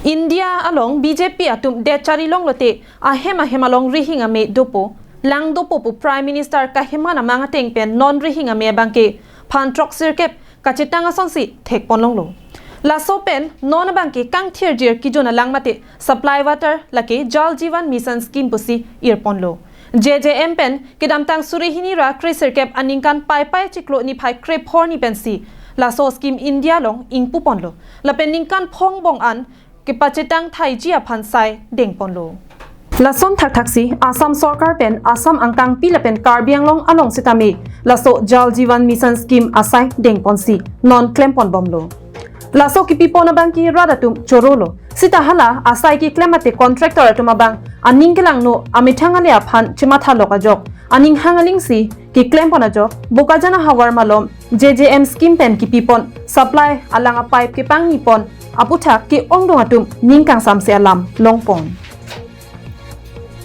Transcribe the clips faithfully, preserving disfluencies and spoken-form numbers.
India along B J P atum det chari longlote ahem ahem along rihing ame dopo, lang dopo pu Prime Minister Kohima Namang ateng pen non rihing ame abangke phan throksirkep kachetang asonsi thekpon longlo. Laso pen non abangke kangthirjir kejun alang mate supply water lake Jal Jeevan Mission Scheme pusi irponlo. J J M pen kedamtang suri hini ra kresirkep aningkan Paipai chiklo niphai krephor ni pensi laso scheme India along ingpuponlo. Lapen ningkan phongbong an kepachetang thaiji aphan sai dengponlo. Lason thakthaksi Assam sorkar pen Assam angkangpi lapen Karbi Anglong along sitame laso Jal Jeevan Mission Scheme asai dengponsi non klemponbomlo. Laso kepipon abangke rat atum chorolo. Sita hala asai keklem mate contractor atum abang aning kelangno amethang ale aphan chemathalok ajok, aning hang alingsi keklempon ajok, Bokajan ahavar malom J J M scheme pen kepipon supply alang apipe kepangnipon aputhak ke-ongdung atum ning kangsamse alam longpon.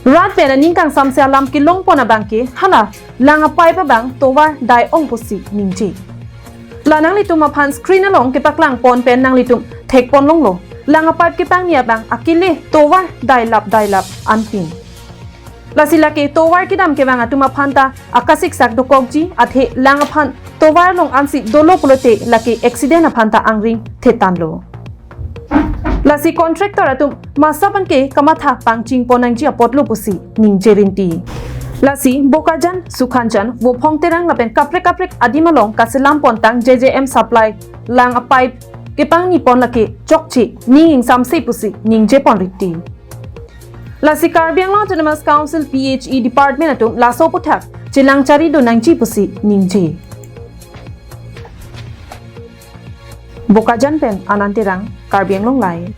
Rat pen aning kangsamse alam kelongpon abangke hala lang apipe abang tovar dai-ong pusi ningje. La nanglitum aphan screen along kepaklangpon pen nanglitum thekpon longlo. Lang apipe kepangni abang akele tovar dailap dailap anpin. Lasi lake tovar kedam kevang atum aphanta akasiksak dokokji, athe lang aphan tovar along ansi dolo pulote lake accident aphanta angring thetanlo. Lasi contractor atum masapan ke kamatha pangchingpon nangji apotlo pusi ningje rinti. Lasi Bokajan, Sukhanjan, Vophong Terang lapen kaprek kaprek adim along kaselam pontang J J M supply lang apipe kepangnipon lake chokche ning ingsamse pusi ningjepon rinti. Lasi Karbi Anglong Autonomous Council P H E Department atum laso aputhak chelang chari do nangji pusi ningje. Bokajan pen Anand Terang, Karbi Anglong Live.